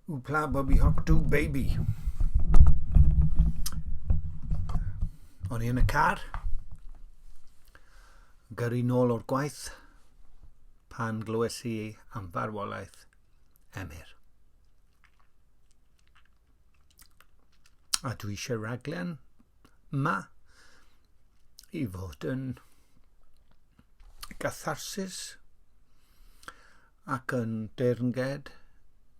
Wpla Bobby Hop Do Baby. O'n i yn y car, gyrru nôl o'r gwaith, pan glywes i am farwolaeth Emyr. A dwi eisiau raglen ma i fod yn gatharsis ac yn deyrnged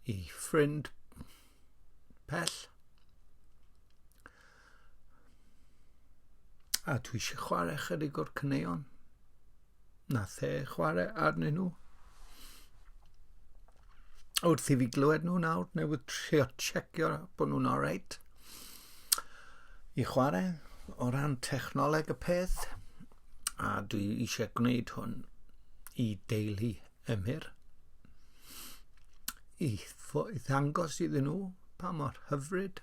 i ffrind pell. A dwi eisiau chwarae chydig o'r caneuon. Nath e chwarae arnyn nhw. Wrth i fi glywed nhw nawr, newydd trio checio bod nhw'n alright i chwarae o ran technoleg y peth. A dwi eisiau gwneud hwn i deulu Emyr i, i ddangos iddyn nhw pa mor hyfryd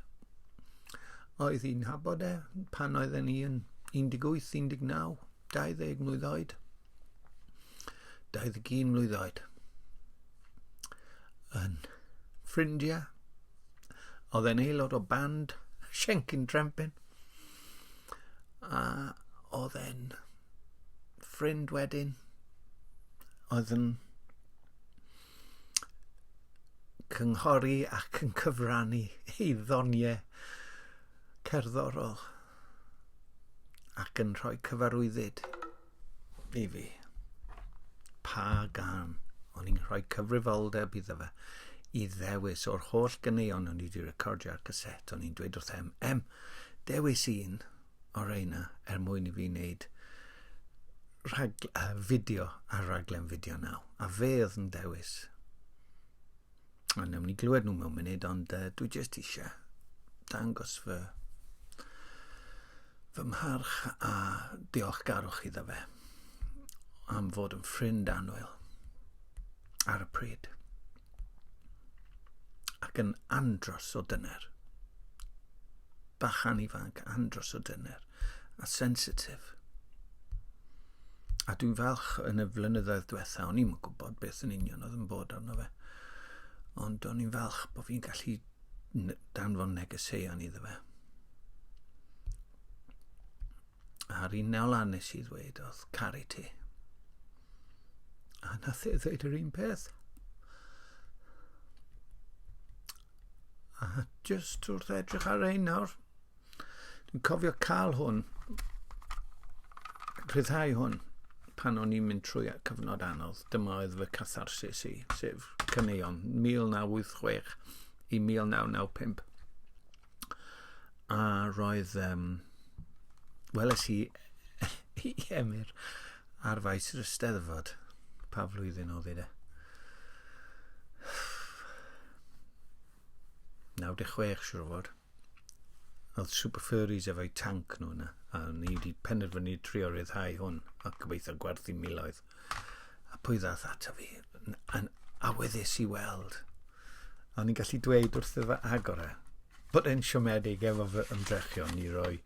oedd hi'n nabod e pan oedden ni yn 18, 19, 20 mlwydd oed. 21 mlwydd oed. Yn ffrindiau. Oedd e'n aelod o band Siencyn Trempyn. A oedd e'n ffrind wedyn. Oedd yn cynghori ac yn cyfrannu ei ddoniau cerddorol ac yn rhoi cyfarwyddyd i fi. Pa gan o'n i'n rhoi cyfrifoldeb iddo fe i ddewis o'r holl ganeuon o'n i wedi recordio ar caset, o'n i'n dweud wrth em, em, dewis un o reina er mwyn i fi wneud rhag, fideo ar raglen fideo naw. A fe oedd yn dewis. A newn ni glywed nhw mewn munud, ond dwi jyst eisiau dangos fy, fy mharch a diolchgarwch iddo fe am fod yn ffrind annwyl ar y pryd ac yn andros o dyner. Bachan ifanc, andros o dyner a sensitif. A dwi'n falch yn y flynyddoedd diwetha, o'n i'm yn gwybod beth yn union oedd yn bod arno fe. Ond o'n i'n falch bod fi'n gallu danfon negeseuon iddo fe. A'r un ola nes i ddweud oedd caru ti. A nath e ddweud yr un peth. A just wrth edrych ar ein nawr, Dwi'n cofio cael hwn, rhyddhau hwn, pan o'n i'n mynd trwy cyfnod anodd. Dyma oedd fy catharsis i, sef caneuon 1986 i 1995. A roedd, um, weles i i Emyr ar faes yr Eisteddfod. Pa flwyddyn oedd hi de? 96 siwr o fod. Oedd Super Furries efo'u tanc nhw yna, a ni wedi penderfynu trio ryddhau hwn, a gobeithio gwerthu miloedd. A pwy ddath ato fi yn awyddus i weld. A o'n i'n gallu dweud wrth iddo fe agor e, bod e'n siomedig efo fy ymdrechion i roi...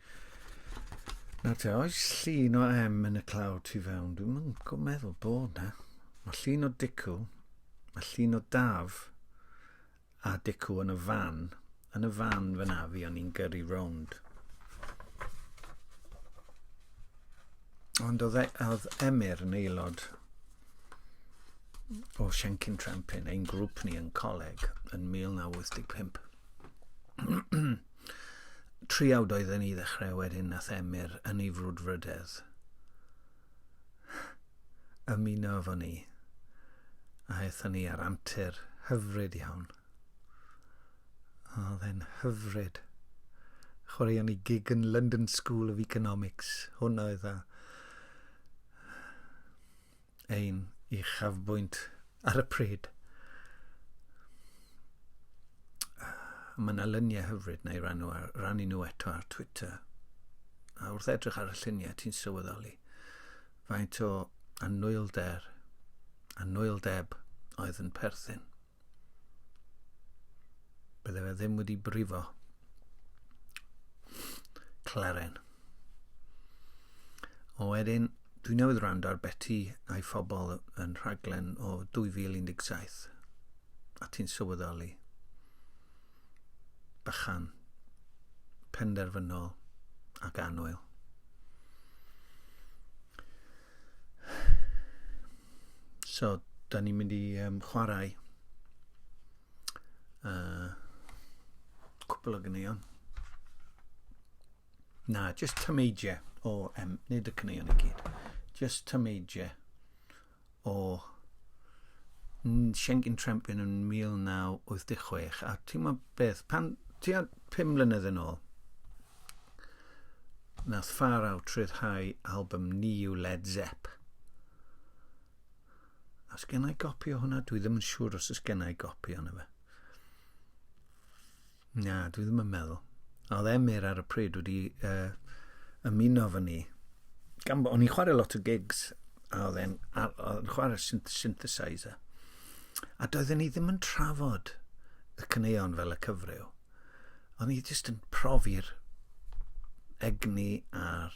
Nawr te, oes llun o M yn y clawr tu fewn? Dwi'n meddwl bod na. Mae llun o Dicw, mae llun o Daf, a Dicw yn y fan, yn y fan fyna fi o'n i'n gyrru rownd. Ond oedd, e, oedd Emyr yn aelod o Siencyn Trampin, ein grŵp ni yn coleg, yn 1985. Triawd oedden ni ddechrau wedyn nath Emyr yn ei frwdfrydedd ymuno efo ni. A aethon ni ar antur hyfryd iawn. Oedd e'n hyfryd. Chwaraeon ni gig yn London School of Economics. Hwna oedd a ein uchafbwynt ar y pryd. Mae yna luniau hyfryd na i rannu, ar, rannu nhw eto ar Twitter. A wrth edrych ar y lluniau, ti'n sylweddoli faint o anwylder, anwyldeb oedd yn perthyn. Bydde fe ddim wedi brifo cleren. O wedyn, dwi newydd rando ar Betty a'i phobl yn rhaglen o 2017. A ti'n sylweddoli. bychan, penderfynol ac annwyl. So, da ni'n mynd i chwarae cwpl o ganeuon. Na, just tameidiau o, nid y caneuon i gyd. Just tameidiau o Siencyn Trempyn yn 1986. A ti'n meddwl beth, pan tua 5 mlynedd yn ôl, nath Far Out rhyddhau album Ni yw Led Zepp. Os gen i gopi o hwnna? Dwi ddim yn siŵr os oes gen i gopi o'na fe. Na, dwi ddim yn meddwl. Oedd Emyr ar y pryd wedi ymuno fy ni. Gan bo, o'n i'n chwarae lot o gigs, a oedd e'n chwarae synthesizer. A doedden ni ddim yn trafod y caneuon fel y cyfryw. O'n i jyst yn profi'r egni a'r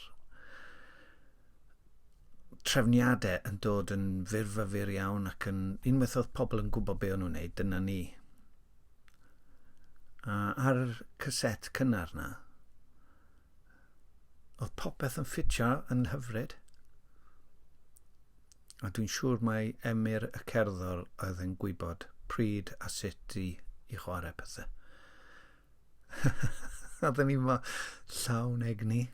trefniadau yn dod yn fyrfyfyr iawn ac yn unwaith oedd pobl yn gwybod be o'n nhw'n wneud, dyna ni. A ar y caset cynnar na, oedd popeth yn ffitio yn hyfryd. A dwi'n siŵr mai Emyr y cerddor oedd yn gwybod pryd a sut i chwarae pethau. Oedden ni mor llawn egni.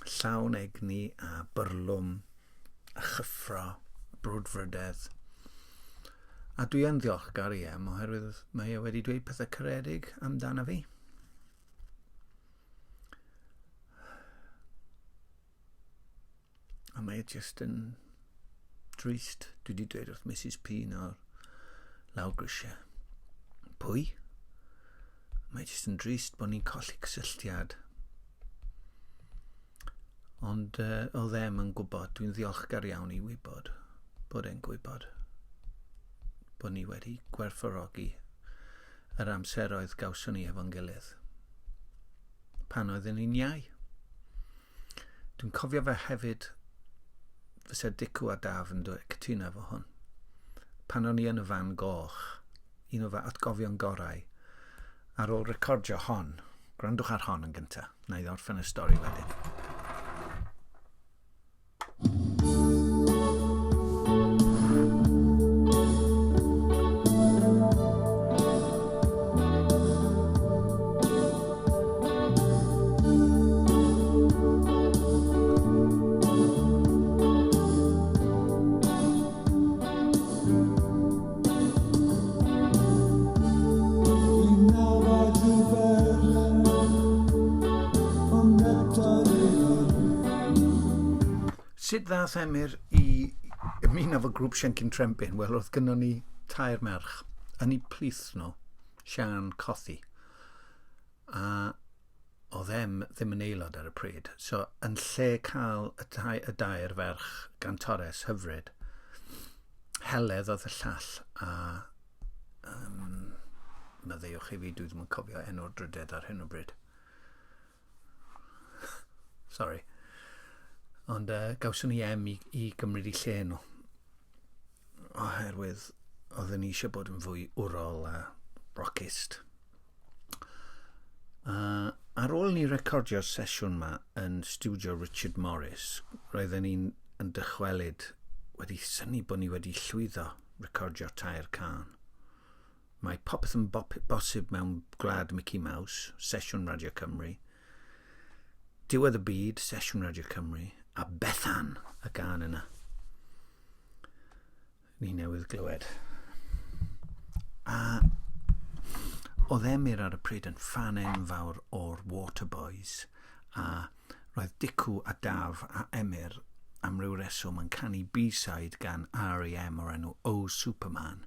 Llawn egni a byrlwm a chyffro, brwdfrydedd. A dwi yn ddiolchgar i Em oherwydd mae e wedi dweud pethau caredig amdano fi. A mae e jyst yn drist. Dwi wedi dweud wrth Mrs P nawr lawr grisiau. Pwy? Mae jyst yn drist bod ni'n colli cysylltiad. Ond oedd e'm yn gwybod, dwi'n ddiolchgar iawn i wybod bod e'n gwybod bod ni wedi gwerthfawrogi yr amseroedd gawson ni efo'n gilydd pan oedden ni'n iau. Dwi'n cofio fe hefyd, fysa Dicw a Daf yn dweud cytuno efo hwn. Pan o'n i yn y fan goch, un o fy atgofion gorau, ar ôl recordio hon, gwrandwch ar hon yn gyntaf, na i ddorffen y stori wedyn. Sut ddath Emyr i ymuno efo grŵp Siencyn Trempyn? Wel, oedd gynnon ni tair merch yn eu plith nhw, Sian Cothi. A oedd Em ddim yn aelod ar y pryd. So, yn lle cael y, tai, y dair ferch gantores hyfryd, Heledd oedd y llall, a maddeuwch i fi, dwi ddim yn cofio enw'r drydedd ar hyn o bryd. Sorry. Ond gawson ni Em i gymryd i lle nhw. Oherwydd oedden ni eisiau bod yn fwy wrol a rockist. Ar ôl ni recordio'r sesiwn ma yn studio Richard Morris, roedden ni'n yn dychwelyd wedi synnu bod ni wedi llwyddo recordio tair cân. Mae popeth yn bosib mewn gwlad Mickey Mouse, sesiwn Radio Cymru, Diwedd y Byd, sesiwn Radio Cymru, a Bethan, y gân yna. Ni newydd glywed. A oedd Emyr ar y pryd yn ffan enfawr o'r Waterboys, a roedd Dicw a Daf a Emyr am ryw reswm yn canu B-side gan R.E.M. o'r enw Oh Superman.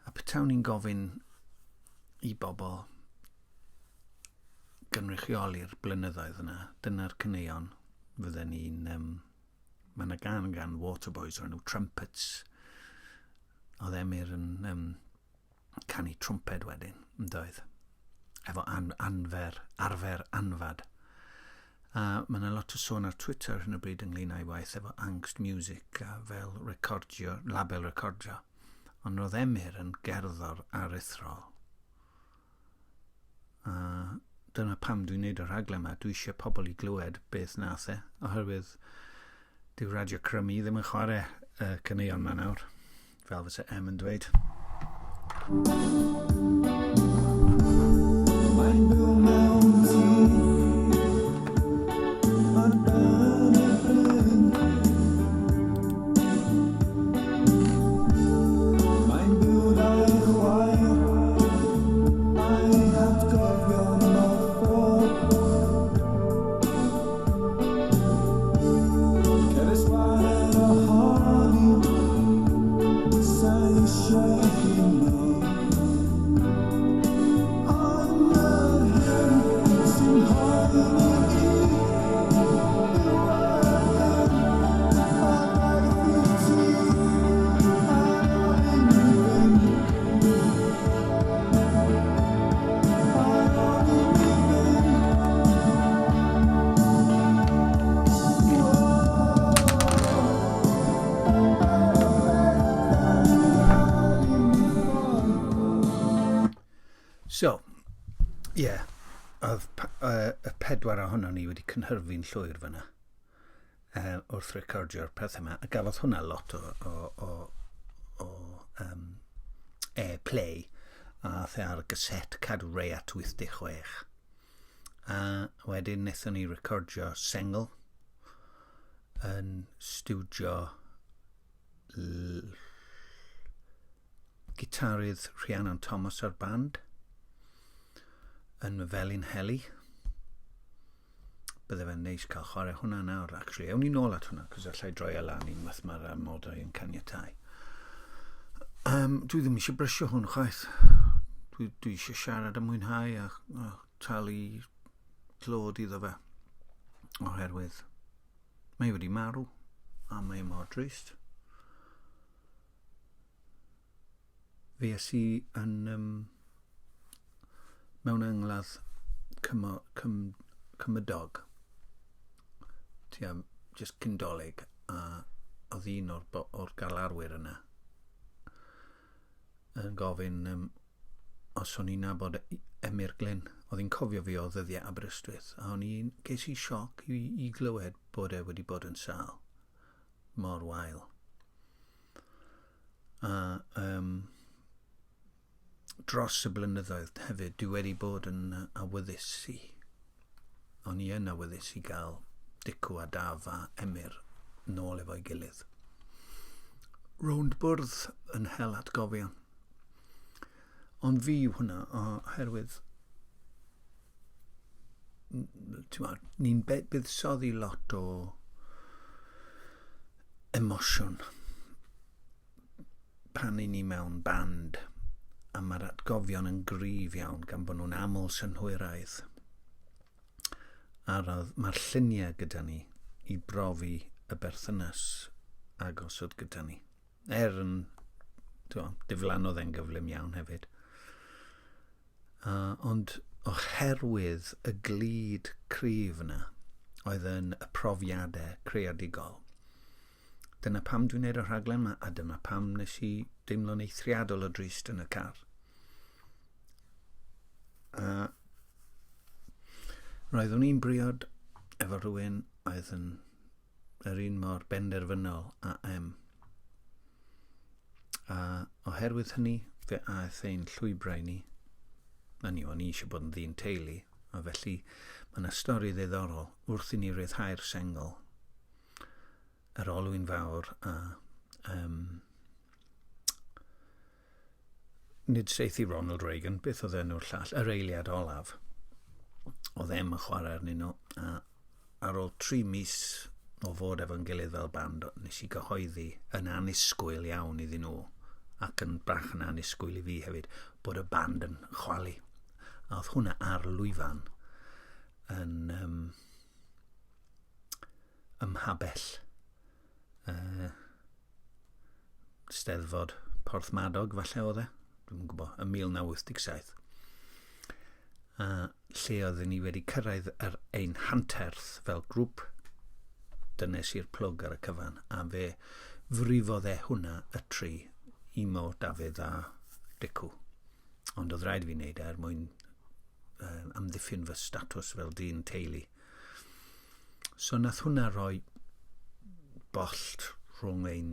A petawn i'n gofyn i bobl gynrychioli'r blynyddoedd yna, dyna'r caneuon fydden ni'n... Mae yna gan gan Waterboys o'r enw Trumpets. Oedd Emyr yn canu trwmped wedyn, yn doedd? Efo anfer, arfer anfad. A mae yna lot o sôn ar Twitter ar hyn o bryd ynglyn â'i waith efo Angst Music a fel recordio, label recordio. Ond roedd Emyr yn gerddor aruthrol. A dyna pam dwi'n neud y rhaglen yma. Dwi eisiau pobl i glywed beth nath e, oherwydd dyw Radio Crymu ddim yn chwarae y caneuon yma nawr, fel fysa Em yn dweud. Mae'n byw mewn tŷ ar ben y bryn. Mae'n byw 'da'i chwaer a'i hatgofion o'r ffôl. Cefais wared ohoni, sa eisiau hi nôl. Ond yr hyn sy'n mhoeni i yw yr hyn a ddaeth i ti ar ôl i mi fynd. Ar ôl i mi fynd. So, ie, yeah, oedd y pedwar ohonon ni wedi cynhyrfu'n llwyr fyna wrth recordio'r pethau yma, a gafodd hwnna lot o airplay, a aeth e ar y gyset Cadw Reiat 86. A wedyn wnaethon ni recordio sengl yn stiwdio gitarydd Rhiannon Thomas a'r band yn Felinheli. Bydde fe'n neis cael chwarae hwnna nawr, actually. Ewn ni nôl at hwnna, cos allai droi e lan unwaith mae'r amodau yn caniatau. Dwi ddim eisiau brysio hwn chwaith. Dwi eisiau siarad a mwynhau a talu clod iddo fe. Oherwydd mae wedi marw a mae mor drist. Fe es i yn mewn angladd cymydog tua jyst cyn Dolig, a oedd un o'r galarwyr yna yn gofyn os o'n i'n nabod Emyr Glyn. Oedd hi'n cofio fi o ddyddiau Aberystwyth, a ges i sioc i glywed bod e wedi bod yn sâl mor wael. A dros y blynyddoedd hefyd, dwi wedi bod yn awyddus i, o'n i yn awyddus i gael Dicw a Daf a Emyr nôl efo'i gilydd. Rownd bwrdd yn hel atgofion. Ond fi yw hwnna, oherwydd ni'n buddsoddi lot o emosiwn pan i ni mewn band, a mae'r atgofion yn gryf iawn gan bod nhw'n aml synhwyraidd. A mae'r lluniau gyda ni i brofi y berthynas agos oedd gyda ni. Er yn, diflannodd e'n gyflym iawn hefyd. Ond oherwydd y glud cryf yna oedd yn y profiadau creadigol, dyna pam dwi'n neud y rhaglen yma, a dyna pam nes i deimlo'n eithriadol o drist yn y car. A roeddwn i'n briod efo rhywun oedd yn yr un mor benderfynol a Em. A oherwydd hynny, fe aeth ein llwybrau ni. Na ni, o'n i eisiau bod yn ddyn teulu, a felly mae yna stori ddiddorol wrth i ni ryddhau'r sengl, yr Olwyn Fawr a nid saethu Ronald Reagan, beth oedd enw'r llall, yr eiliad olaf. Oedd Em yn chwarae arnyn nhw, a ar ôl 3 mis o fod efo'n gilydd fel band, nes i gyhoeddi yn annisgwyl iawn iddyn nhw, ac yn bach yn annisgwyl i fi hefyd, bod y band yn chwalu. A oedd hwnna ar lwyfan yn ym Mhabell. Steddfod Porthmadog, falle oedd e, dwi'm yn gwybod, yn 1987. A lle oedden ni wedi cyrraedd ar ein hanterth fel grŵp, dynes i'r plwg ar y cyfan, a fe frifodd e hwnna y tri, Imo, Dafydd a Dicw. Ond oedd rhaid i fi wneud e er mwyn amddiffyn fy statws fel dyn teulu. So nath hwnna roi bollt rhwng ein...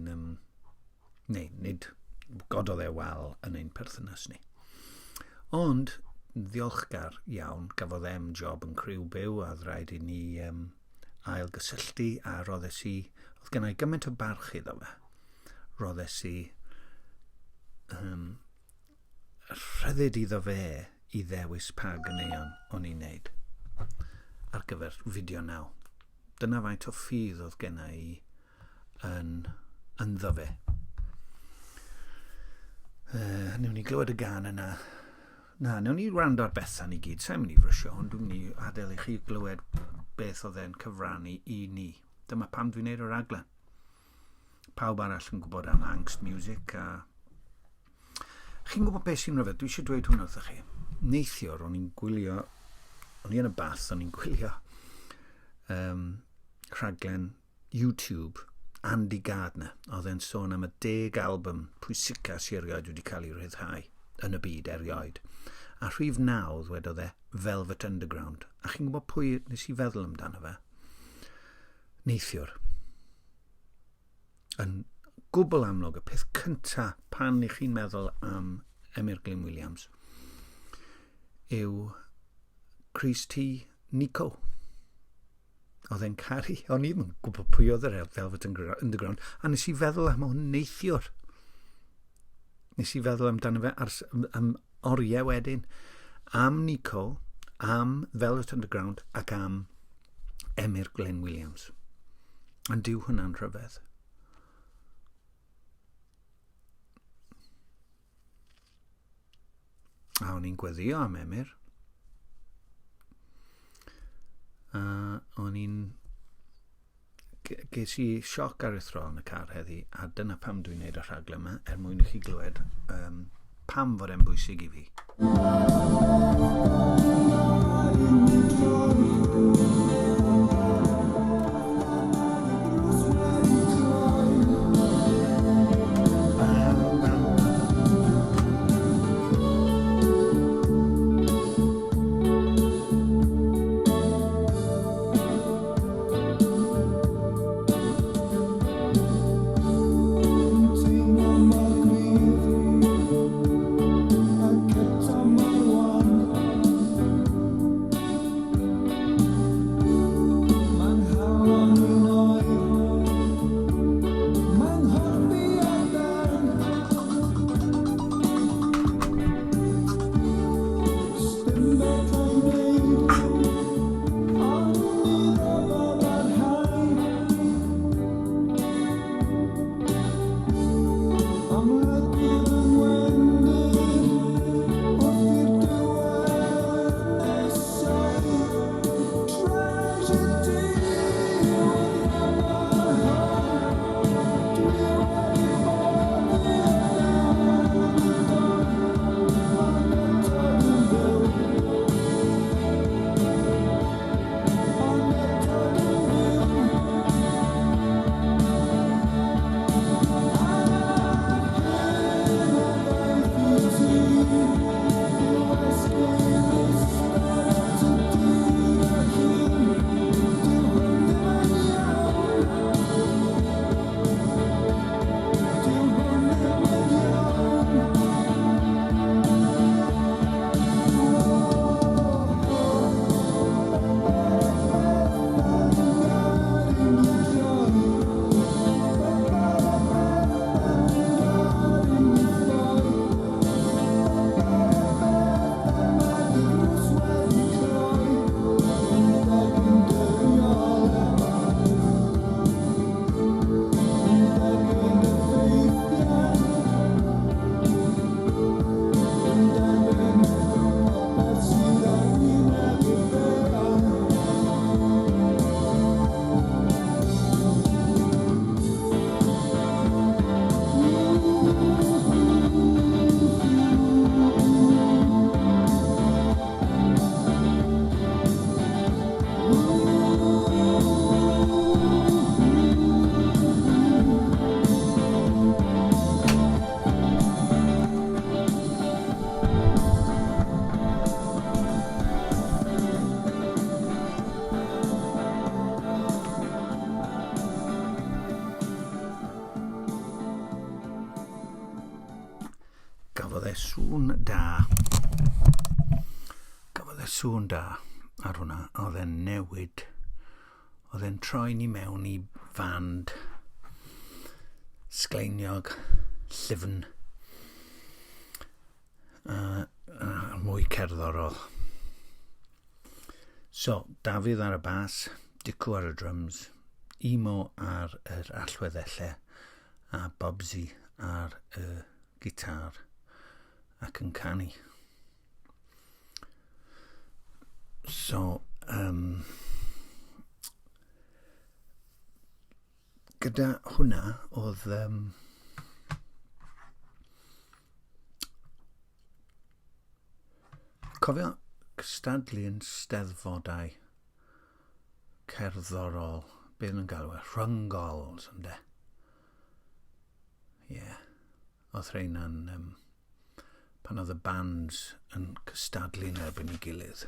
neu, nid gododd e wal yn ein perthynas ni. Ond, ddiolchgar iawn, gafodd em job yn criw byw a oedd rhaid i ni ail gysylltu a roddes i, oedd gennau gymaint o barch iddo fe, roddes i rhyddid iddo fe i ddewis pa ganeuon o'n i'n neud ar gyfer fideo naw. Dyna faint o ffydd oedd genna i yn ynddo fe. Newn ni glywed y gan yna. Na, newn ni wrando ar Bethan i gyd. Sa'n mynd i frysio hwn, dwi'n mynd i adael i chi glywed beth oedd e'n cyfrannu i ni. Dyma pam dwi'n neud y raglen. Pawb arall yn gwybod am angst music a... Chi'n gwybod beth sy'n rhyfedd? Dwi eisiau dweud hwnna wrthych chi. Neithiwr, o'n i'n gwylio... O'n i yn y bath, o'n i'n gwylio rhaglen YouTube Andy Gardner. Oedd e'n sôn am y 10 album pwysica sy'n erioed wedi cael ei rhyddhau yn y byd erioed. A rhif 9 ddwedodd e Velvet Underground. A chi'n gwybod pwy nes i feddwl amdano fe? Neithiwr. Yn gwbl amlwg, y peth cynta pan i chi'n meddwl am Emyr Glyn Williams yw Chris T. Nico. Oedd e'n caru, o'n i ddim yn gwybod pwy oedd yr Velvet Underground, a nes i feddwl am hwn neithiwr. Nes i feddwl amdano fe ar, am oriau wedyn, am Nico, am Velvet Underground ac am Emyr Glyn Williams. Ond dyw hwnna'n rhyfedd. A o'n i'n gweddio am Emyr. A o'n i'n... Ges i sioc aruthrol yn y car heddi, a dyna pam dwi'n neud y rhaglen yma, er mwyn i chi glywed pam fod e'n bwysig i fi. e sŵn da. Gafodd e sŵn da ar hwnna. Oedd e'n newid. Oedd e'n troi ni mewn i fand sgleiniog, llyfn, a mwy cerddorol. So, Dafydd ar y bas, Dicw ar y drums, Emo ar yr allweddellau, a Bobsy ar y gitar ac yn canu. So, gyda hwnna oedd cofio cystadlu yn steddfodau cerddorol, beth nhw'n galw e, rhynggols, ynde? Ie. Yeah. Oedd rheina'n... pan oedd y bands yn cystadlu yn erbyn ei gilydd.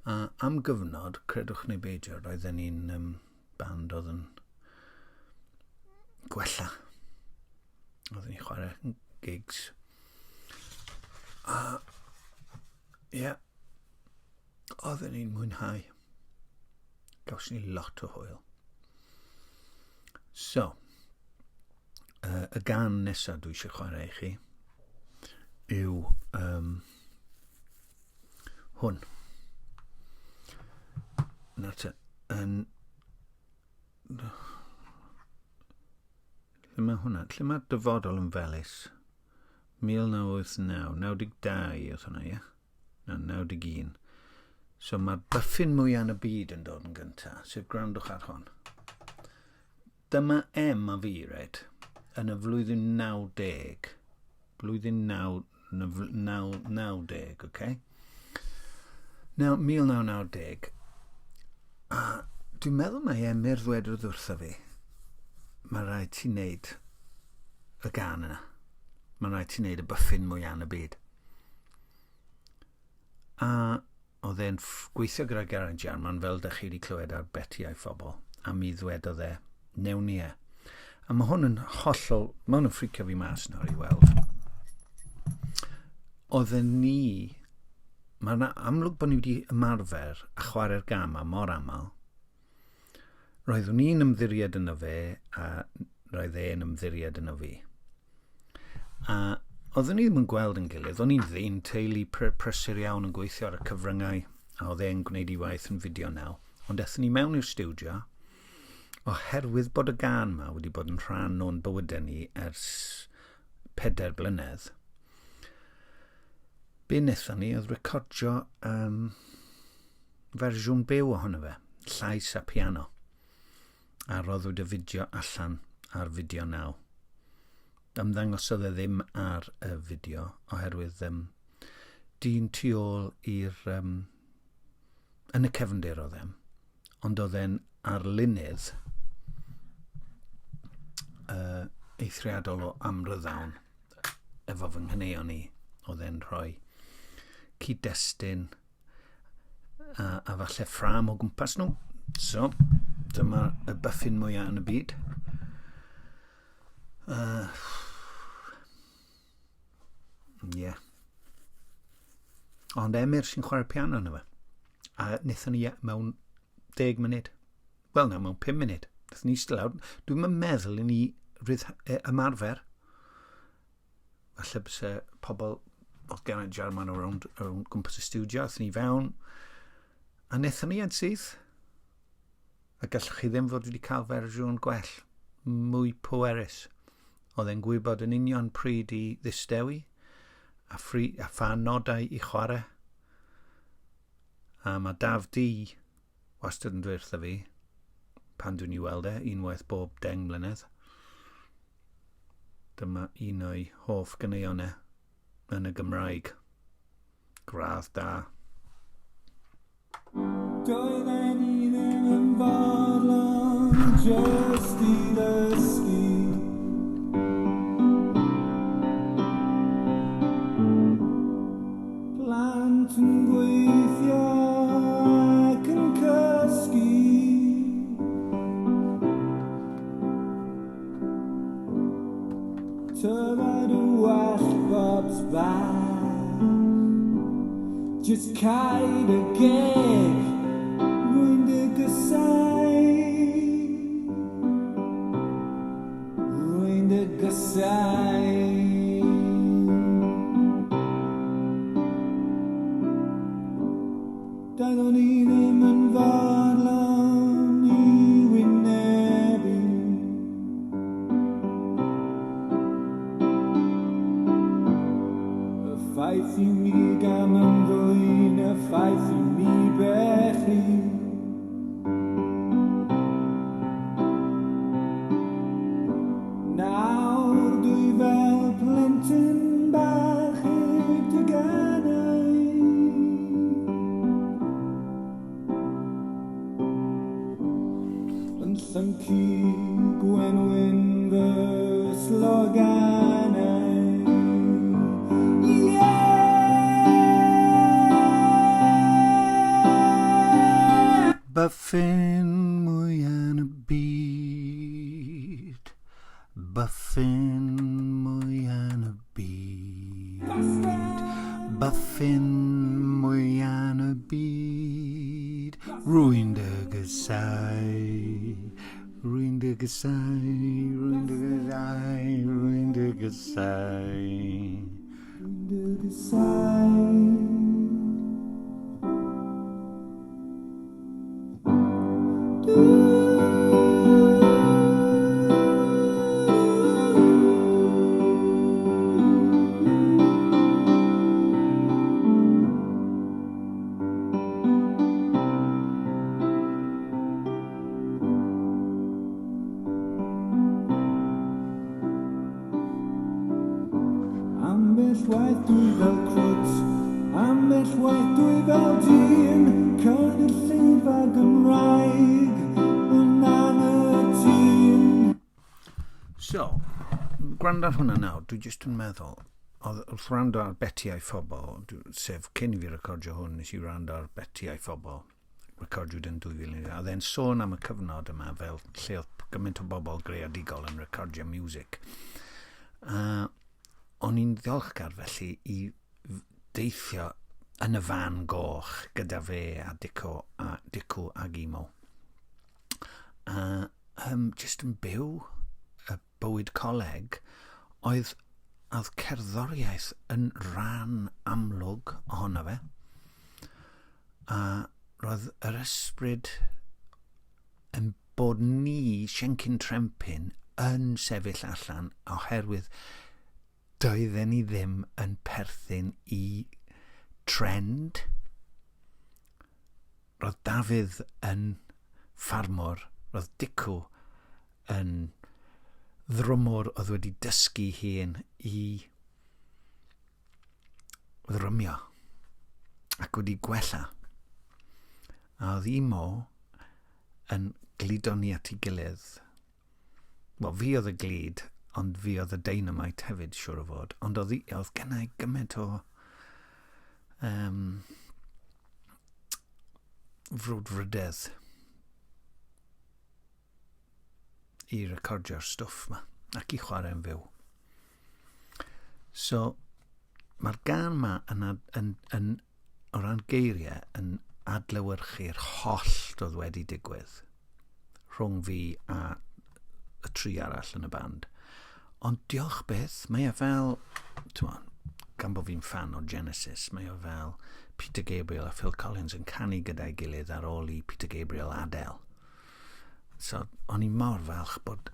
A am gyfnod, credwch neu beidio, roedden ni'n band oedd yn gwella. Oedden ni'n chwarae gigs. A, ie, yeah, oedden ni'n mwynhau. Gawson ni lot o hwyl. So, y gan nesaf dwi eisiau chwarae i chi yw hwn. Nawr te, yn... Lle mae hwnna? Lle mae'r dyfodol yn felys? 1989, 92 oedd hwnna, ie? Na, 91. So mae'r byffin mwyaf yn y byd yn dod yn gyntaf, sef gwrandwch ar hon. Dyma M a fi, reit, yn y flwyddyn 90. Blwyddyn 9, 90, oce? Nawr, 1990, a dwi'n meddwl mai Emyr ddwedodd wrtho fi, mae rhaid ti wneud y gan yna. Mae rhaid ti wneud y byffin mwyaf yn y byd. A oedd e'n gweithio gyda Geraint Jarman, fel da chi wedi clywed ar Beti a'i Phobl, a mi ddwedodd e, newn ni e. A mae hwn yn hollol, mae hwn yn ffricio fi mas nawr i weld. Oedden ni, mae yna amlwg bod ni wedi ymarfer a chwarae'r gam ma mor aml. Roeddwn i'n ymddiried yno fe, a roedd e'n ymddiried yno fi. A oeddwn ni ddim yn gweld yn gilydd, o'n i'n ddyn teulu prysur iawn yn gweithio ar y cyfryngau, a oedd e'n gwneud ei waith yn fideo naw. Ond aethon ni mewn i'r stiwdio, oherwydd bod y gân ma wedi bod yn rhan o'n bywydau ni ers 4 blynedd. Be wnaethon ni oedd recordio fersiwn byw ohono fe, llais a piano. A roddwyd y fideo allan ar Fideo Now. Ymddangosodd e ddim ar y fideo oherwydd dyn tu ôl i'r... yn y cefndir oedd e, ond oedd e'n arlunydd eithriadol o amryddawn efo fy nghaneuon i. Oedd e'n rhoi cyd-destun a falle ffrâm o gwmpas nhw. So, dyma y byffin mwyaf yn y byd. Yeah. Ond Emyr sy'n chwarae piano yna fe. A wnaethon ni mewn 10 munud. Wel na, mewn 5 munud. Wnaethon ni eistedd lawr. Dwi'm yn meddwl i ni ymarfer. Falle byse pobl oedd Geraint Jarman around gwmpas y stiwdio, aethon ni fewn, a wnaethon ni yn syth. A gallwch chi ddim fod wedi cael fersiwn gwell, mwy pwerus. Oedd e'n gwybod yn union pryd i ddistewi, a pha nodau i chwarae. A mae Daf D wastad yn dweud wrtho fi, pan dwi'n ei weld e, unwaith bob 10 mlynedd. Dyma un o'i hoff ganeuon e yn y Gymraeg. Gradd da. Doedden ni ddim yn fodlon jyst i ddysgu. Plant yn gweithio ac yn cysgu. Tybed y well bob bach. Just cau dy geg, rwy'n dy gysau. Rwy'n dy gysau. Doeddwn i ddim yn fodlon i wynebu. Y ffaith i mi gam ymddwyn, y ffaith i mi bechu. Nawr dwi fel plentyn bach heb deganau. Yn llyncu gwenwyn fy sloganau. Yeah! Byffin mwy yn y byd. Byffin mwy yn y byd. Byffin mwy yn y byd. Rwy'n dy gysau. Rwy'n dy gysau. Rwy'n dy gysau. Rwy'n dy gysau. Rwy'n dy gysau. Ambell waith dwi fel crwt, ambell waith dwi fel dyn, cynulleidfa Gymraeg yn anghytûn. So, gwrando ar hwnna nawr, dwi jyst yn meddwl, oedd wrth wrando ar Beti a'i Phobl, sef cyn i fi recordio hwn, nes i wrando ar Beti a'i Phobl, recordiwyd yn 2000, a oedd e'n sôn am y cyfnod yma fel lle oedd gymaint o bobl greadigol yn recordio music. A o'n i'n ddiolchgar felly i deithio yn y fan goch gyda fe a Dico a Dicw ag Imo. A jyst yn byw y bywyd coleg, oedd cerddoriaeth yn rhan amlwg ohono fe. A roedd yr ysbryd yn bod ni, Siencyn Trempyn, yn sefyll allan oherwydd doedden ni ddim yn perthyn i trend. Roedd Dafydd yn ffarmwr, roedd Dicw yn ddrymwr oedd wedi dysgu hun i ddrymio ac wedi gwella. A oedd Imo yn gludo ni at ei gilydd. Wel, fi oedd y glud, ond fi oedd y dynamite hefyd, siŵr o fod. Ond oedd gennau gymaint o frwdfrydedd i recordio'r stwff ma ac i chwarae'n fyw. So, mae'r gân ma yn o ran geiriau yn adlewyrchu'r hollt oedd wedi digwydd rhwng fi a y tri arall yn y band. Ond diolch byth, mae e fel, t'mo, gan bod fi'n ffan o Genesis, mae o fel Peter Gabriel a Phil Collins yn canu gyda'i gilydd ar ôl i Peter Gabriel adael. So, o'n i mor falch bod,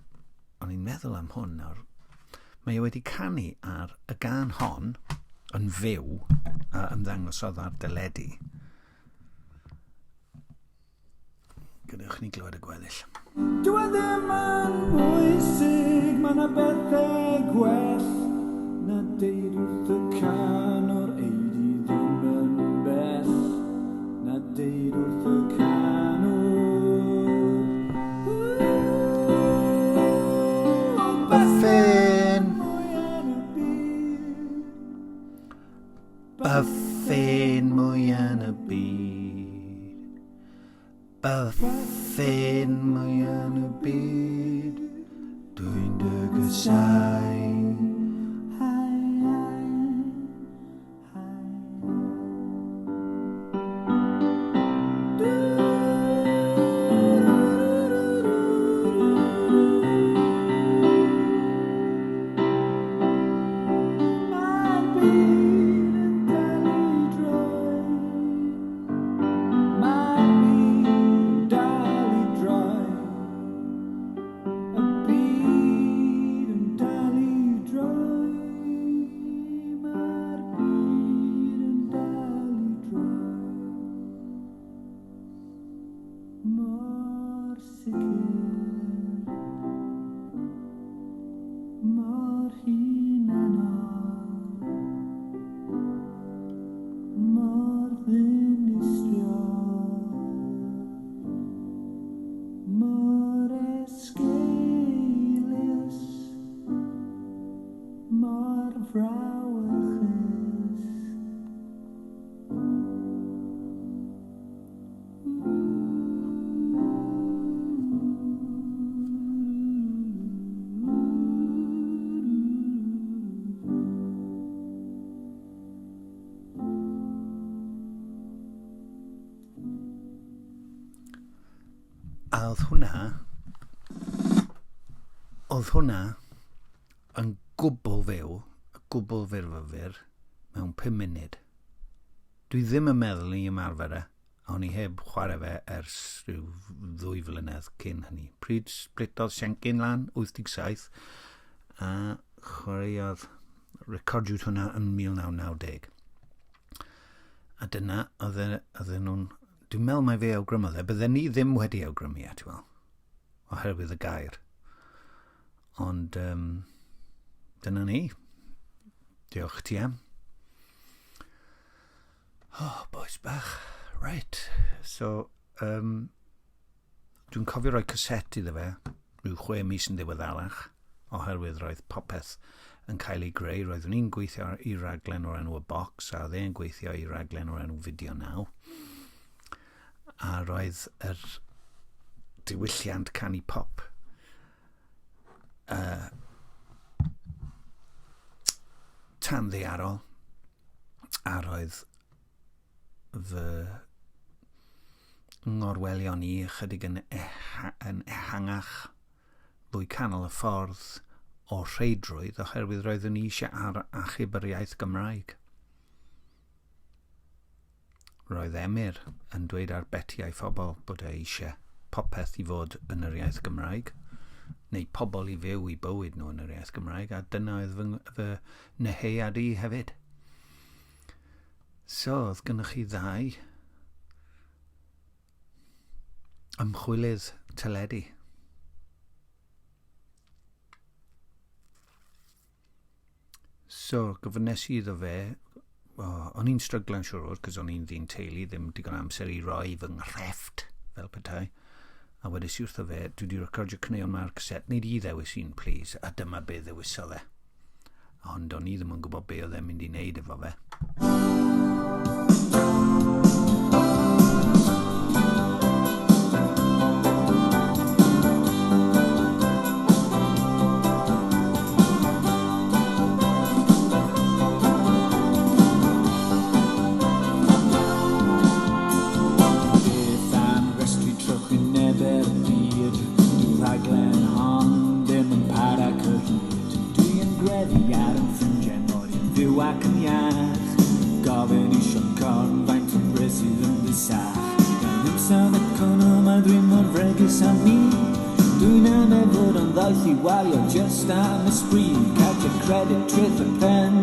o'n i'n meddwl am hwn nawr. Mae e wedi canu ar y gân hon yn fyw a ymddangosodd ar deledu. Gadewch ni glywed y gweddill. Dwi e ddim yn bwysig, mae yna bethau gwell na deud wrth y canwr ei di ddim yn bell, na deud wrth y canwr. Byffin! Mwy yn y byd. Byffin mwy yn y byd. Byffin mwy yn y byd. Dwi'n dy gysau. A oedd hwnna, oedd hwnna yn gwbl fyw, gwbl fyrfyfyr, mewn 5 munud. Dwi ddim yn meddwl i ymarfer e, a o'n i heb chwarae fe ers rhyw 2 flynedd cyn hynny. Pryd splitodd Siencyn lan, 87, a chwaraeodd, recordiwyd hwnna yn 1990. A dyna, oedden nhw'n... Dwi'n meddwl mai fe awgrymodd e, bydden ni ddim wedi awgrymu e, ti'n weld, oherwydd y gair. Ond dyna ni. Diolch ti am. Oh, boys bach. Right. So, dwi'n cofio rhoi cassette iddo fe, rhyw 6 mis yn ddiweddarach, oherwydd roedd popeth yn cael ei greu. Roeddwn i'n gweithio i raglen o'r enw Y Box, a oedd e'n gweithio i raglen o'r enw Fideo Now. A roedd yr diwylliant canu pop tanddaearol, a roedd fy ngorwelion i ychydig yn, yn ehangach, fwy canol y ffordd o rheidrwydd, oherwydd roeddwn i eisiau ar achub yr iaith Gymraeg. Roedd Emyr yn dweud ar betiau phobl bod e eisiau popeth i fod yn yr iaith Gymraeg, neu pobl i fyw i bywyd nhw yn yr iaith Gymraeg, a dyna oedd fy, fy nyheuad i hefyd. So, oedd gynnwch chi ddau ymchwilydd teledu. So, gofynnes i iddo fe, oh, o'n i'n stryglo'n siŵr o'r, cos o'n i'n ddyn teulu, ddim digon amser i roi fy nghrefft, fel petai. A wedes i wrtho fe, dwi wedi recordio caneuon ma ar cassette, neud i ddewis un, please. A dyma be ddewisodd e. Ond o'n i ddim yn gwybod be oedd e'n mynd i wneud efo fe. Beth am restru trychinebau'r byd? Dyw'r rhaglen hon ddim yn para cyhyd. Dwi yn gweddi ar yn ffrindiau mod i'n fyw ac yn iach. Gofyn i Siôn Corn faint o bres sydd yn dy sach. Mewn hinsawdd economaidd dwi mor fregus â mi. Dwi'n amau fod o'n ddoeth i wario jyst am y sbri. Cardiau credit, treth y pen,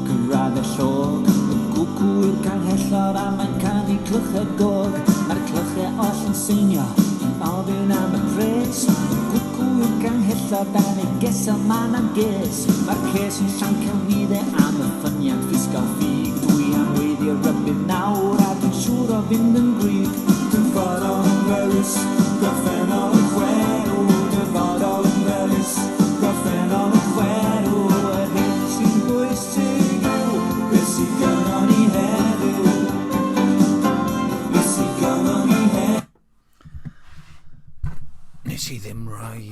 cyrraedd y llog. Y gwcw yw'r canghellor a mae'n canu clychau gog. Mae'r clychau oll yn seinio, yn ofyn am y pres. Y gwcw yw'r canghellor dan ei gesail ma'n am ges. Mae'r ces yn llawn celwyddau am y ffyniant ffisgal ffug. Dwi am weiddi rybudd nawr a dwi'n siŵr o fynd yn grug. Dyfodol yn felys, gorffennol yn chwerw. Dyfodol yn felys, gorffennol yn chwerw. Yr hyn sy'n bwysig yw beth sydd gynnon ni heddiw. Beth sydd gynnon ni heddiw. Nes i ddim rhoi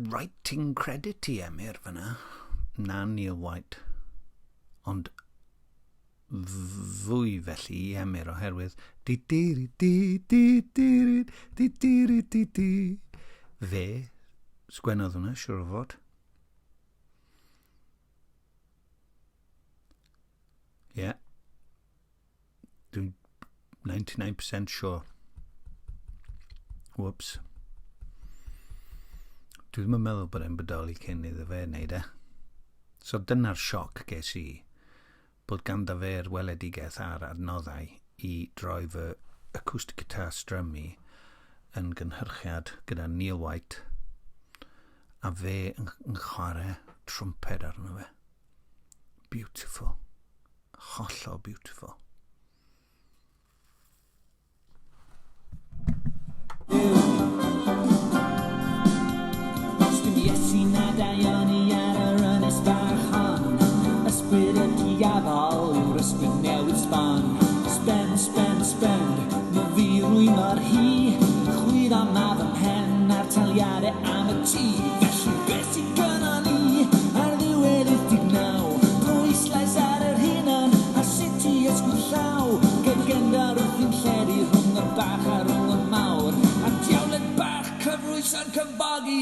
writing credit i Emyr fyna, na Neil White, ond fwy felly i Emyr oherwydd di di di di di di di di di di fe sgwennodd hwnna, siwr o fod. Ie. Yeah. Dwi'n 99% sure. Whoops. Dwi ddim yn meddwl bod e'n bodoli cyn iddo fe wneud e. So dyna'r sioc ges i, bod ganddo fe'r weledigaeth a'r adnoddau i droi fy acoustic guitar strum i yn gynhyrchiad gyda Neil White a fe yn, yn chwarae trwmped arno fe. Beautiful. Hollol beautiful. Sdim Iesu na daioni ar yr ynys bach hon. Ysbryd y diafol yw'r ysbryd newydd sbon. Spend, spend, spend, ma fi rwymo'r hi. Chwyddo ma fy mhen a'r taliadau am y tŷ. Felly beth sydd gynnon ni ar ddiwedd 89? Pwyslais ar yr hunan a sut i ysgwyd llaw. Gygendor wrthi'n lledu rhwng y bach a rhwng y mawr.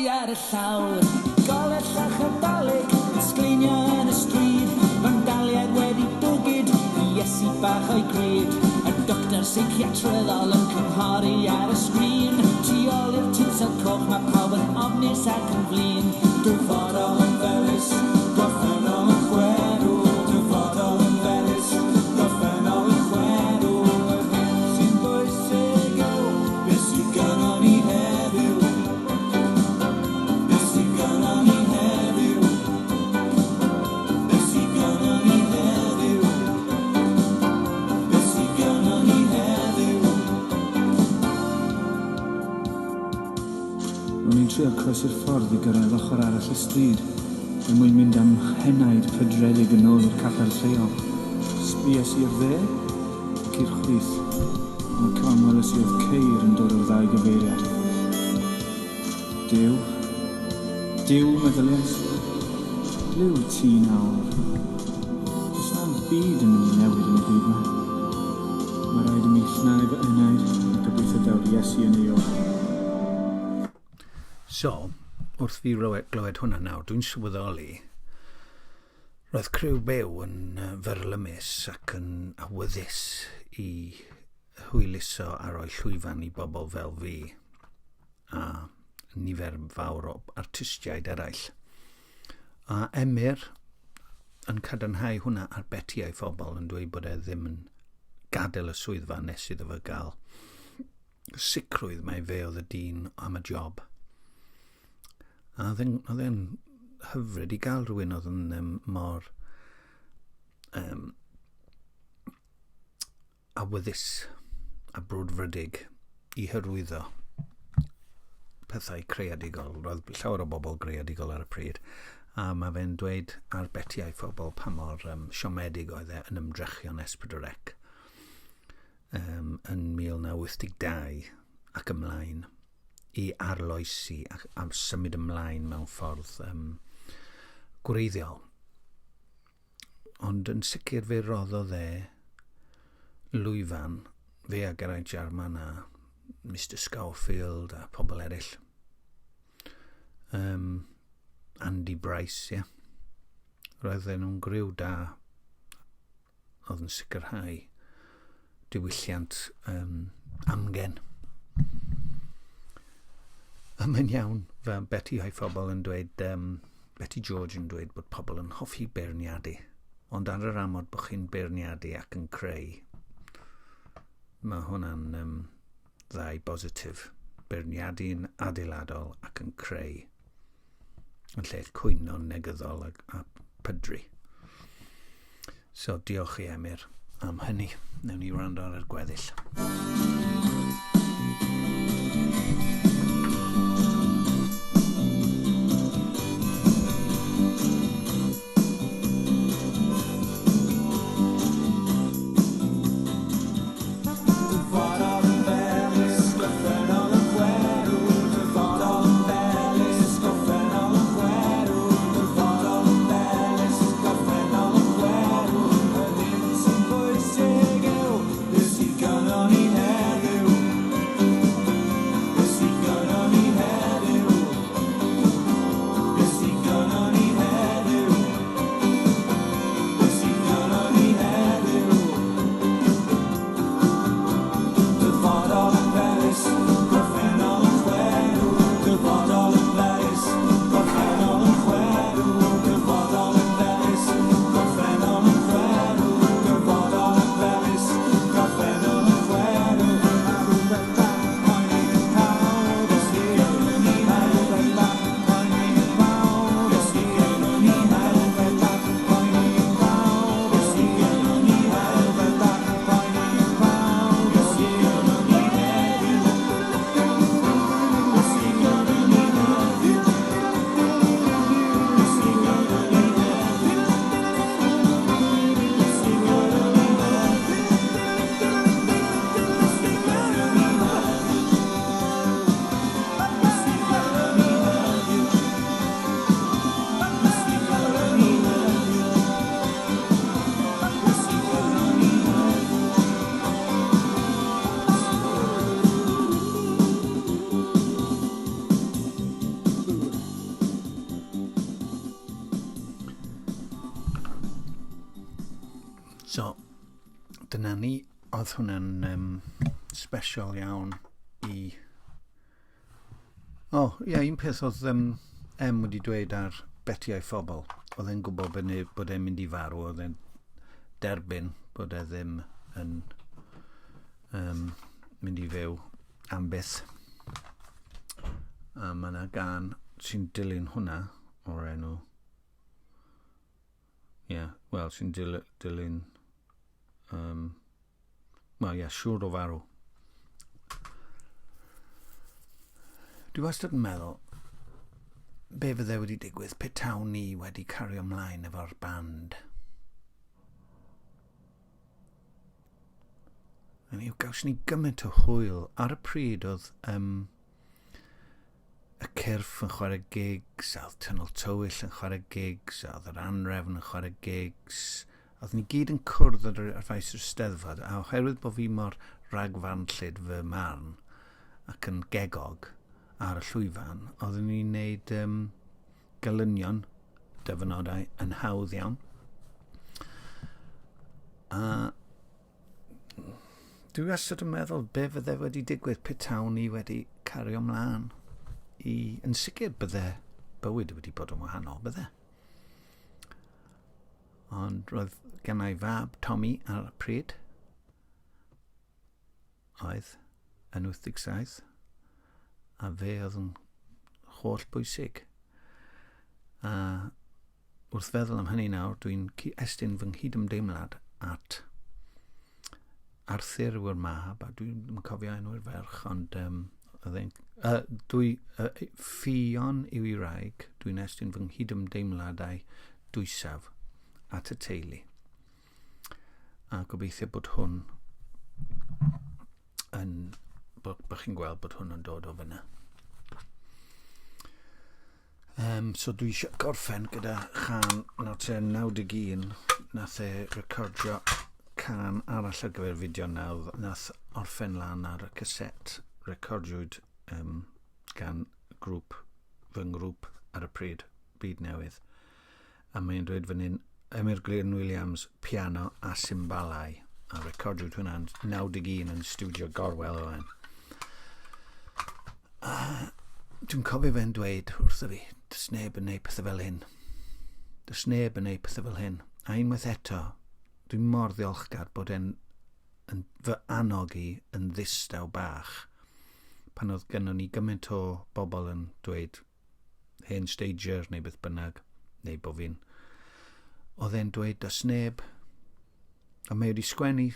ar y llawr. Golau llachar Dolig yn sgleinio yn y stryd. Fandaliaid wedi dwgyd i Iesu bach o'i gryd. Y doctor seiciatryddol yn cynghori ar y sgrin. Tu ôl i'r tinsel coch mae pawb yn ofnus ac yn flin. Dyfodol yn felys, gorffennol yn chwerw. Dyfodol yn felys, gorffennol yn chwerw. Yr hyn sy'n bwysig yw beth sydd gynnon ni heddiw. Beth sydd gynnon ni heddiw. Beth sydd gynnon ni heddiw. Beth sydd gynnon ni heddiw. O'n i'n trio croesi'r ffordd i gyrraedd ochr arall y stryd, er mwyn mynd am henaid pydredig yn ôl i'r capel lleol. Sbies i'r dde ac i'r chwith, ond y cyfan weles i oedd ceir yn dod o'r ddau gyfeiriad. Duw. Duw, meddyliais. Ble wyt ti nawr? Does na'm byd yn mynd i newid yn y byd 'ma. Mae rhaid i mi llnau fy enaid a gobeithio daw'r Iesu yn ei ôl. So, wrth fi glywed hwnna nawr, dwi'n sylweddoli roedd Criw Byw yn fyrlymus ac yn awyddus i hwyluso a rhoi llwyfan i bobl fel fi a nifer fawr o artistiaid eraill. A Emyr yn cadarnhau hwnna ar Beti a'i phobl yn dweud bod e ddim yn gadael y swyddfa nes iddo fe gael sicrwydd mai fe oedd y dyn am y job. A oedd e'n hyfryd i gael rhywun oedd yn mor awyddus a brwdfrydig i hyrwyddo pethau creadigol. Roedd llawer o bobl greadigol ar y pryd. A mae fe'n dweud ar Beti a'i phobl pa mor siomedig oedd e yn ymdrechion S4C yn 1982 ac ymlaen i arloesi a symud ymlaen mewn ffordd gwreiddiol. Ond yn sicr fe roddodd e lwyfan, fe a Geraint Jarman a Mr Scourfield a pobl eraill. Andy Bryce, ie. Yeah. Roedden nhw'n griw da oedd yn sicrhau diwylliant amgen. A mae'n iawn, fel Beti a'i phobl yn dweud, Beti George yn dweud bod pobl yn hoffi beirniadu, ond ar yr amod bod chi'n beirniadu ac yn creu, mae hwnna'n ddau bositif. Beirniadu'n adeiladol ac yn creu, yn lle cwyno'n negyddol a pydru. So diolch i Emyr am hynny. Newn ni wrando ar y gweddill. Dyfodol yn felys, gorffennol yn chwerw. Dyfodol yn felys, gorffennol yn chwerw. Dyfodol yn felys, gorffennol yn chwerw. Yr hyn sy'n bwysig yw beth sydd gynnon ni heddiw. So, dyna ni. Oedd hwnna'n special iawn i... O, oh, ie, yeah, un peth oedd M wedi dweud ar Beti a'i Phobl. Oedd e'n gwybod bod, bod e'n mynd i farw, oedd e'n derbyn bod e ddim yn mynd i fyw am byth. A mae yna gan sy'n dilyn hwnna o'r enw... Ie, yeah, wel, sy'n dilyn... Wel, ie, yeah, siŵr o farw. Dwi wastad yn meddwl, be fydde wedi digwydd petawn ni wedi cario ymlaen efo'r band? Hynny yw, gawson ni gymaint o hwyl. Ar y pryd oedd y Cyrff yn chwarae gigs, a oedd Tunnel Tywyll yn chwarae gigs, a oedd yr Anrefn yn chwarae gigs. Oedd ni gyd yn cwrdd ar, ar faes yr Steddfod, a oherwydd bod fi mor ragfarnllyd fy marn ac yn gegog ar y llwyfan, oeddwn ni'n neud gelynion dyfynodau yn hawdd iawn. A dwi wastad yn meddwl be fydde wedi digwydd petawn ni wedi cario mlaen i... Yn sicr bydde bywyd wedi bod yn wahanol, bydde. Ond roedd gennau fab Tommy ar y pryd. Oedd yn 87. A fe oedd yn holl bwysig. A wrth feddwl am hynny nawr, dwi'n estyn fy nghydymdeimlad at Arthur yw'r mab, a dwi'n cofio enw'r ferch, ond Ffion yw ei wraig, dwi'n estyn fy nghydymdeimladau dwysaf at y teulu. A gobeithio bod hwn yn, bod, bod chi'n gweld bod hwn yn dod o fyna. So dwi eisiau gorffen gyda chan 1991. Nath e recordio can arall ar gyfer fideo nawdd. Nath orffen lan ar y cassette recordiwyd gan grŵp, fy ngrŵp ar y pryd, Byd Newydd. A mae'n dweud fan hyn, Emyr Glyn Williams, piano a symbalau. A recordiwyd hwnna'n 91 yn studio Gorwel Owen. A dwi'n cofio fe'n dweud wrtho fi, does neb yn neud pethau fel hyn. Does neb yn neud pethau fel hyn. A unwaith eto, dwi'n mor ddiolchgar bod e'n yn fy annog i yn ddistaw bach. Pan oedd gynnon ni gymaint o bobl yn dweud hen stager neu beth bynnag, neu bo fi'n... Oedd e'n dweud does neb, a mae wedi sgwennu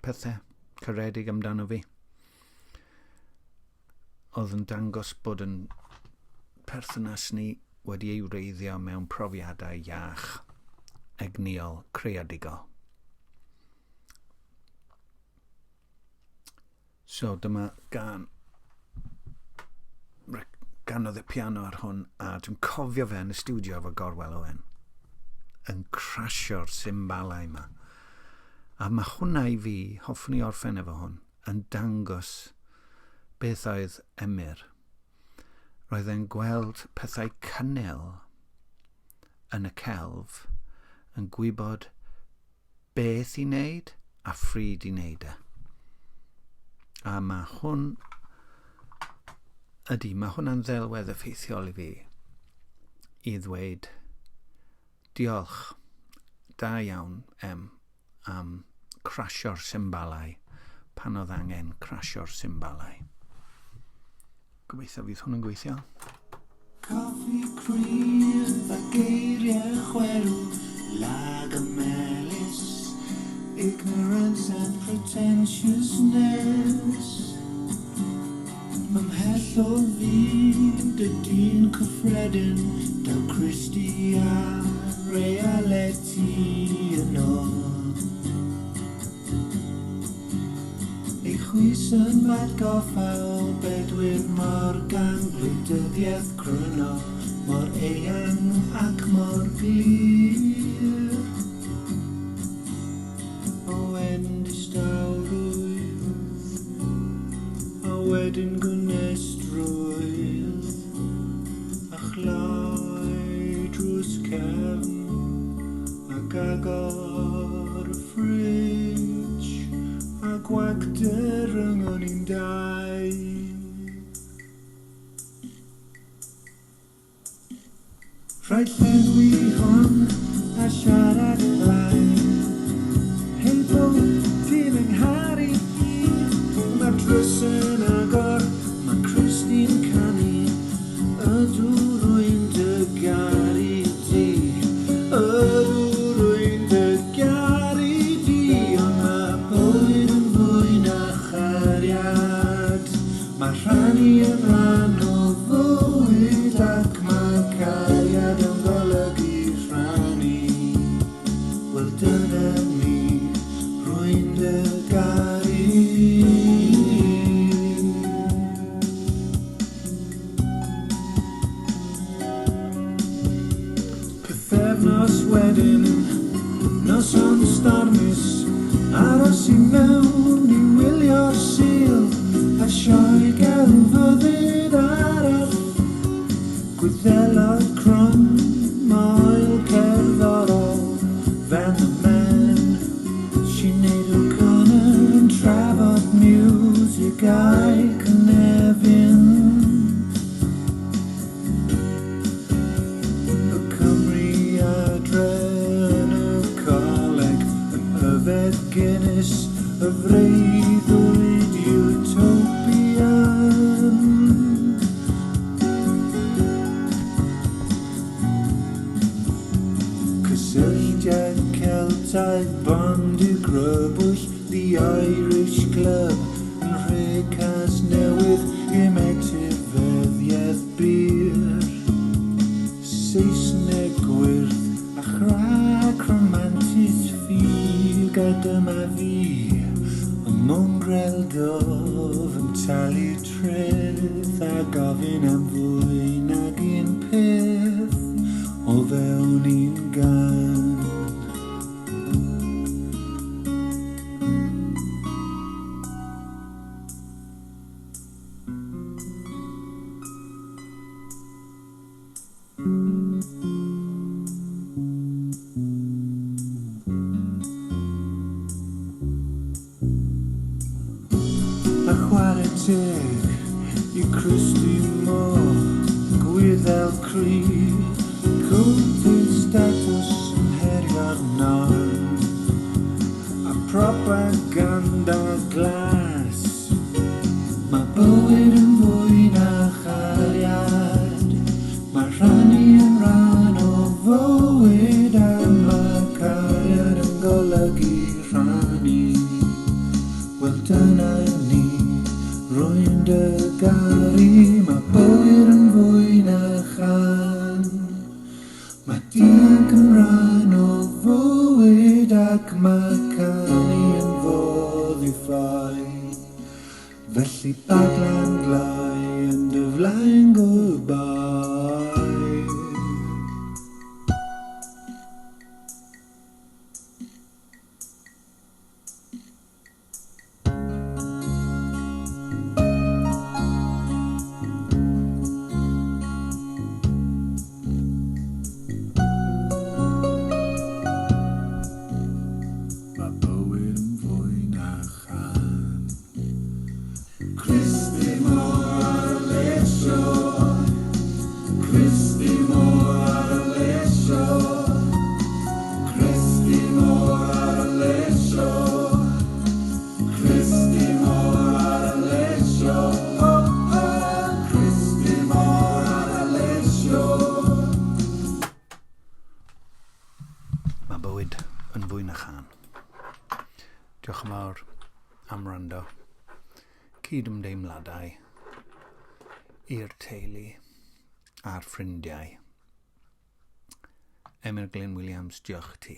pethau caredig amdano fi. Oedd yn dangos bod yn perthynas ni wedi ei wreiddio mewn profiadau iach, egnïol, creadigol. So dyma gan ganodd y piano ar hwn, a dwi'n cofio fe yn y studio efo Gorwel Owen yn crasio'r symbalau yma. A mae hwnna i fi, hoffwn i orffen efo hwn, yn dangos beth oedd Emyr. Roedd e'n gweld pethau cynnil yn y celf, yn gwybod beth i wneud a phryd i wneud e. A mae hwn, ydy, mae hwnna'n ddelwedd effeithiol i fi i ddweud diolch, da iawn, Em, am crasio'r symbalau pan oedd angen crasio'r symbalau. Gobeithio fydd hwn yn gweithio. Coffi cryf a geiriau chwerw, lag a melys, ignorance and pretentiousness. Ymhell o fyd y dyn cyffredin, daw Christie a realiti yno. Ei chwys yn f'atgoffa o bedwyr mor gan gwleidyddiaeth cryno, mor eang ac mor glir. O endistawrwydd, a wedyn gonestrwydd, a chloi drws cefn ac agor y ffrij. ni'n dau. Rhaid llenwi hon a siarad llai. Hei bo, ti'n yng ngharu i. Mae'r drws yn agor, mae Christine canu. Ydw rwy'n dy garu di. Ydw rwy'n dy garu di. Ond mae bywyd yn fwy na chariad. Mae rhannu yn rhan o fywyd ac mae cariad yn golygu rhannu. Wel dyna ni, rwy'n dy garu. Pythefnos wedyn, noson stormus, aros i mewn i wylio'r Sul, a sioe gelfyddyd arall. Gwyddelod crwn, moel cerddorol, Van the Man, Sinead O'Connor yn trafod music a'i cynefin. Y Cymry adre yn y coleg yn yfed Guinness, y freuddwyd utopian. Cysylltiad Celtaidd Bond i grybwyll The Irish Club yn nhre Casnewydd im etifeddiaeth bur. Saesneg gwyrdd a chrac rhamantus ffug a dyma fi, y mongrel dof yn talu treth a gofyn am fwy nag un peth o fewn un gan. A chwarae teg i Christy Moore, Gwyddel cryf, cwltyn statws yn herio'r norm, a propaganda glas. Mae bywyd yn fwy na chariad, mae rhannu yn rhan o fywyd a mae cariad yn golygu rhannu. Wel dyna ni, rwy'n dy garu, mae bywyd yn fwy na chan. Mae dianc yn rhan o fywyd ac mae canu yn fodd i ffoi. Felly baglan gloi yn dy flaen goodbye. Mae bywyd yn fwy na chan. Christy Moore ar y Late Show. Christy Moore ar y Late Show. Christy Moore ar y Late Show. Christy Moore ar y Late Show. Oh, oh, Christy Moore ar y Late Show. Mae bywyd yn fwy na chan. Diolch yn fawr am wrando. Cydymdeimladau i'r teulu a'r ffrindiau. Emyr Glyn Williams, diolch i ti.